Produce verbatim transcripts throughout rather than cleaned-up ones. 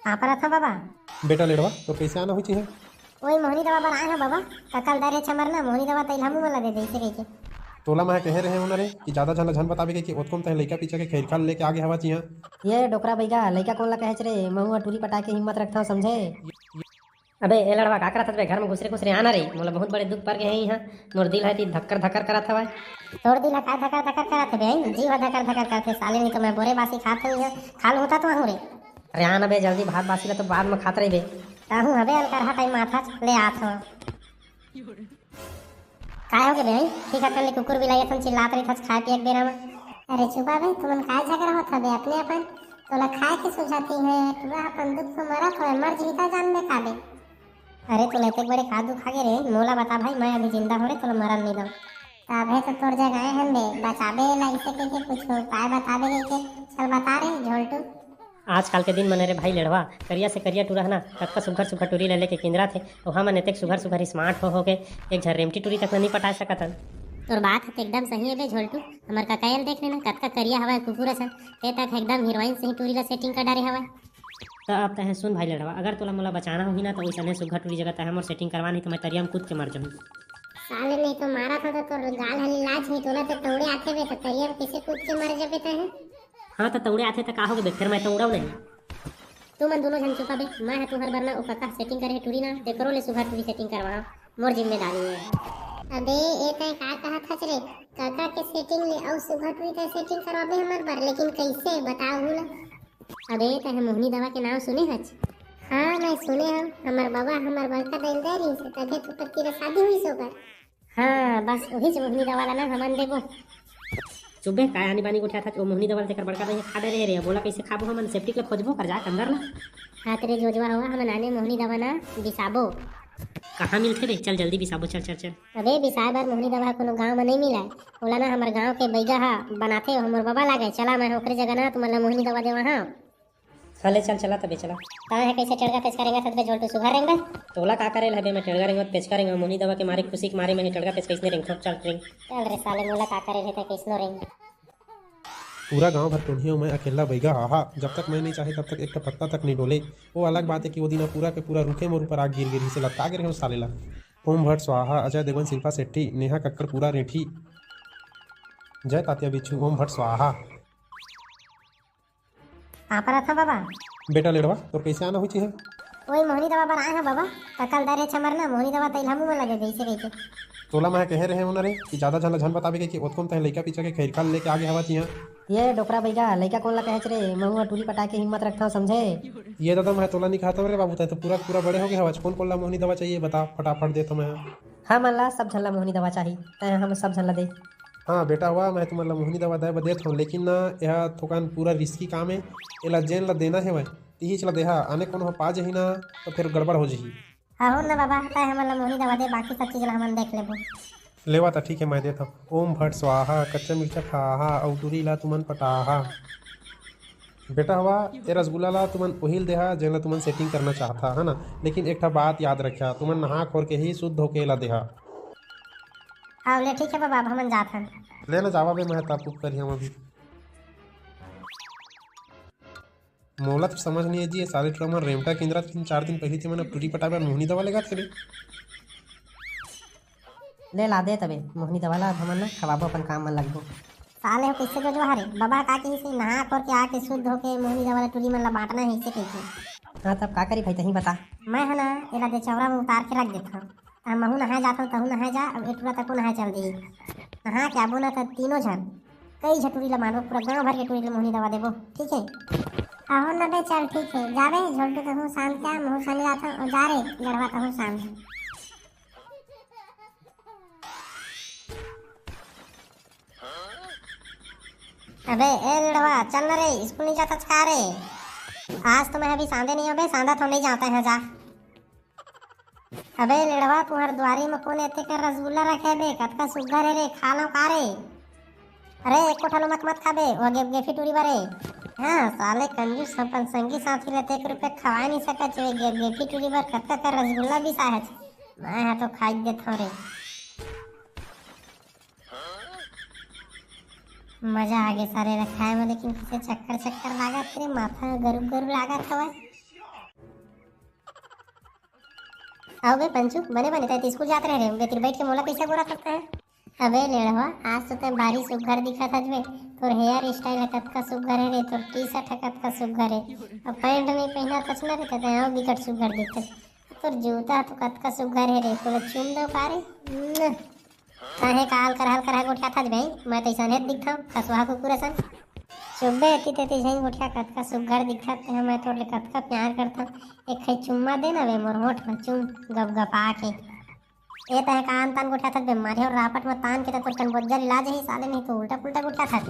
Papa रथा बाबा। बेटा लेड़वा, तो कैसे आना हुई है? ओई मोहनी दवा बर आए हंव बाबा। कका ल दर हे छमर ना, मोहनी दवा तइल हमू मन ला दे दे, अइसे कहिके। तोला मैं कहे रहे हों ना रे कि जादा झन ला झन बताबे कहिके, ओतको म तैं लइका पीछा के खैर खा लेके आगे हवा चिहां। ये डोकरा बइगा, लइका कोन ला कहेच रे? महू ह टूरी पटाए के हिम्मत रखथंव समझे। अबे ए लड़वा, का करत हस बे? घर में घुसरे घुसरे आना रे, मोला बहुत बड़े दुख पर गे हे इहां। मोर दिल ह ती धक्कर धक्कर करत हवय। तोर दिल ह का धक्कर धक्कर करत हे बे? जीव ह धक्कर धक्कर करथे साले, नहीं तो मैं बोरे बासी खात हूं इहां, खा लूं होता तो आहूं रे। अरे आना बे जल्दी, भात बासी ला तो बाद में खात रहिबे। कहूं हबे अलकरहा टाइम माथा ले आत हवं। काय होगे बे? ठीक हकन ले कुकुर बिलाई असन चिल्लात रहिथस खाए पिए के बेरा म। अरे चुपा बे, तुमन काय झगड़ा होत हबे अपने अपन? तोला खाए के सुझाती है, टूरा अपन दुख तो मरत होय, मर जीता जान बे का बे? अरे तोला एतेक बड़े का दुख आगे रे? मोला बता भाई, मैं अभी जिंदा हो रे, तोला मरन नहीं दो। अबे तो तोर जगह आए हन बे, बचाबे ला इसे कहिके कुछ उपाय बताबे कहिके। चल बता रे झोलटू। आजकल के दिन मने रे भाई लेड़वा, करिया से करिया टूरा ह ना, कतका सुघर सुघर टूरी ले लेके किंदराथे, अउ हमन एतेक सुघर सुघर स्मार्ट हो हो के एक झन रेमटी टूरी तक ल नइ पटाए सकत हन। तोर बात ह त एकदम सही हे बे झोलटू, हमर ककायल देख लेना, कतका करिया हवय कुकुर असन, ते तक एकदम हीरोइन सही टूरी ल सेटिंग कर डारे हवय। त अब तहे सुन भाई लेड़वा, अगर तोला मोला बचाना होही ना, त ओइसने सुघर टूरी जगह तहे मोर सेटिंग करवा, नहीं त मैं तरिया म कूद के मर जाहूं। साले नहीं तो मारा था तो तोर गाल हली लाज नहीं, तोला तो तौड़े आथे बे, तो तरिया म कैसे कूद के मर जाबे तहे? हाँ, त तौड़े आथे त का होगे बे, फेर मैं तौड़व नहीं। तुमन दोनों झन चुपा बे, मैं ह तुहर बर ना ओ कका सेटिंग करे हे टूरी ना, तेकरो ले सुघर टूरी सेटिंग करवाहूं, मोर जिम्मेदारी हे। अबे ए तैं का कहत हच रे? कका के सेटिंग ले अउ सुघर टूरी तैं सेटिंग करवाबे हमर बर, लेकिन कइसे बताहू ना? अबे तैं मोहनी दवा के नाम सुने हच? हाँ मैं सुने हंव, हमर बाबा हमर बड़का दाई ल दे रहिस, तभे तो ओकर तीर शादी होइस ओकर। हाँ, बस उहीच मोहनी दवा ला ना हमन देबो। चुप बे, काय आनी बानी गोठियाथच, ओ मोहनी दवा ला तेकर बड़का दाई ह खा डरे रे, अब ओला कइसे खाबो हमन? सेप्टिक ला खोजबो कर जाके अंदर ना। हाँ तेरे जोजवा होवा, हमन आने मोहनी दवा ना बिसाबो। कहाँ मिलथे बे? चल जल्दी बिसाबो, चल, चल, चल। अबे बिसाए बर मोहनी दवा ह कोनो गाँव म नइ मिलय, ओला ना हमर गाँव के बइगा ह बनाथे, ओ हमर बबा लागे। चला मैं ओकरे जगह ना तुमन ला मोहनी दवा देवा हाँ। हाँ, ले चल, चला तबे, चला। तैं ह कइसे टेड़गा पेचका रेंगत हस बे, झोलटू सुघर रेंगबे? तोला का करे ल हबे, मैं टेड़गा रेंगों, पेचका रेंगों, मोहनी दवा के मारे, खुशी के मारे मैं टेड़गा पेचका अइसने रेंगथों, चल रेंग। चल रे साले, मोला का करे ल हे, तैं कइसनो रेंग। पूरा गांव भर टोनही अउ मैं अकेल्ला बइगा, आहा, जब तक मैं नइ चाहे तब तक एक ठा पत्ता तक नइ डोले। वो अलग बात हे कि वो दिन पूरा के पूरा रूखे मोर ऊपर आग गिर गे रिहिस, लटका गे रेहेंव साले ला। ओम भट स्वाहा, अजय देवगन, शिल्पा शेट्टी, नेहा कक्कड़, पूरा रेठी। जय तात्या बिच्छू, ओम भट स्वाहा। पापा रथा बाबा। बेटा लेड़वा, तोर कइसे आना हुई हे? ओई मोहनी दवा बर आए हंव बाबा। कका ल दर हे छमर ना, मोहनी दवा तइल हमू मन ला दे दे, अइसे कहिके। तोला मैं कहे रहे हों ना रे कि जादा झन ला झन बताबे कहिके, ओतको म तैं लइका पीछा के खैर खा लेके आगे हवा चिहां। ये डोकरा बइगा, लइका कोन ला कहेच रे? महू ह टूरी पटाए के हिम्मत रखथंव समझे। ये दादा, मैं तोला नइ कहत हंव रे बाबू, तैं तो पूरा पूरा बड़े होगे हवच। कोन कोन ला मोहनी दवा चाहिए बता, फटाफट देथंव मैं। हमन ला सब झन ला मोहनी दवा चाही, तैं हम सब झन ला दे। हाँ बेटा होवा, मैं तुमन ला मोहनी दवा दे बर देत हंव, लेकिन ना, एहा थोकन पूरा रिस्की काम हे। एला जेन ला देना हेवय, तिहीच ला देहा, आने कोनो ह पा जही ना, तो फेर गड़बड़ हो जही। हाँ हो ना बाबा, तैं हमन ला मोहनी दवा दे, बाकी सब चीज ला हमन देख लेबो। लेवा त ठीक हे, मैं देत हंव। ओम भट स्वाहा, कच्चा मिर्चा खाहा, अउ टूरी ला तुमन पटाहा। बेटा होवा, ए रसगुल्ला ला तुमन ओही ल देहा, जेन ला तुमन सेटिंग करना चाहथा, है ना? लेकिन एक ठा बात याद रखिहा, तुमन नहा खोर के ही शुद्ध होके एला देहा। हाँ, ले ठीक हे बाबा, अब हमन जात हन। ले ना जावा बे, मैं तब कुक करिहंव अभी। मोला तो समझ नइ आय जी, ये साले टूरा मन रेमटा किंदरा तीन चार दिन पहिली ते मन अब टूरी पटाए बर मोहनी दवा लेगत हे रे। ले ला दे तबे, मोहनी दवा ला अब हमन ना खवाबो, अपन काम मन लगबो। साले हो कइसे जोजवा हरे? बाबा का कहिसे, नहा खोर के आके शुद्ध होके मोहनी दवा ला टूरी मन ला बांटना हे, अइसे कहिके। हाँ, तब का करी भाई, तहीं बता। मैं ह ना, एला दे चौरा में उतार के रख देथंव। त महू नहाए जाथंव, तहू नहाए जा, अब ए टूरा तको नहाए चल दिही। नहा के आबो ना, त तीनों झन, कई झन टूरी ला मारबो, पूरा गांव भर के टूरी ला मोहनी दवा देबो, ठीक हे? आहो ना बे, चल ठीक हे, जा बे, झोलटू तहू शांत जा, महू शांत जाथंव, अउ जा रे, गढ़वा तहू शांत। अबे ए लड़वा, चल ना रे, स्कूल नहीं जाता का रे? आज तो मैं अभी सांदे नहीं, अबे सांदा तो नहीं जाता है, जा। अबे लड़वा, तुहर दुआरी में कौन एते कर रसगुल्ला रखे बे? कतका सुग्घर है रे, खा लो का रे? अरे एको ठा लुमक मत खाबे, वो गेफ गेफी टूरी बरे। हाँ साले कंजूस, अपन संगी साथी ले एक रुपया खवाए नहीं सकत, वे गेफ गेफी टूरी बर कतका कर रसगुल्ला बिसाए है। मैं हा तो खाई देथव रे। मजा आ गे सारे ला खाए में, लेकिन किसे चक्कर चक्कर लागत रे, माथा गरु गरु लागत हवय। अउ बे पंचू, बने बने तैं स्कूल जात रहे रे, बेतिर बैठ के मोला कइसे गोरा करता है? अबे लेड़वा, आज तो तैं भारी सुग्घर दिखत हस बे। तोर हेयर स्टाइल ह कतका सुग्घर हे रे, तोर टी शर्ट ह कतका सुग्घर हे, अउ पैंट नइ पहिनत हस ना रे, त तैं अउ बिकट सुग्घर दिखत। तोर जूता ह तो कतका सुग्घर हे रे, तोला चूम दो का रे? मुआ। काहे काल करहल करहा गोठियाथस बे? मैं तो अइसने दिखथंव, खसुआ कुकुर असन। चुप बे, एती तेती झन गोठिया, कतका सुग्घर दिखत हे, मैं तोर ले कतका प्यार करथंव। एक खई चुम्मा दे ना बे मोर होठ म, चुम गपगपा के। ए तैं का आन तान गोठियाथस बे, मारे हो रापट म तान के त तोर कन बोज्जर इलाज ही साले, नहीं तो उल्टा पुल्टा गोठियाथस।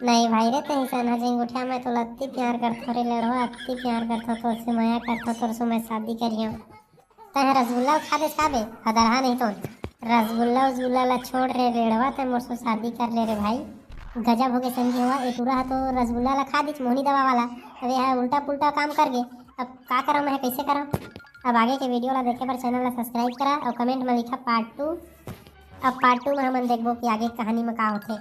नहीं भाई रे, तैं अइसन ह झन गोठिया, मैं तोला अत्ती प्यार करथंव रे लेड़वा, अत्ती प्यार करथंव, तोर से मया करथंव, तोर से मैं शादी करिहंव। तैं ह रसगुल्ला खा देस का बे? हदरहा नहीं तो। रसगुल्ला उसगुल्ला ला छोड़ रे रेड़वा, तैं मोर से शादी कर ले रे भाई। गजब हो गे संगी हो, ए टूरा ह तो रसगुल्ला ला खा दिस मोहनी दवा वाला। अब ये ह उल्टा पुल्टा काम कर गे। अब का करंव मैं, कइसे करंव? अब आगे के वीडियो ला देखे बर चैनल ला सब्सक्राइब करा अउ कमेंट म लिखा पार्ट टू। अब पार्ट टू म हमन देखबो कि आगे के कहानी म का होथे।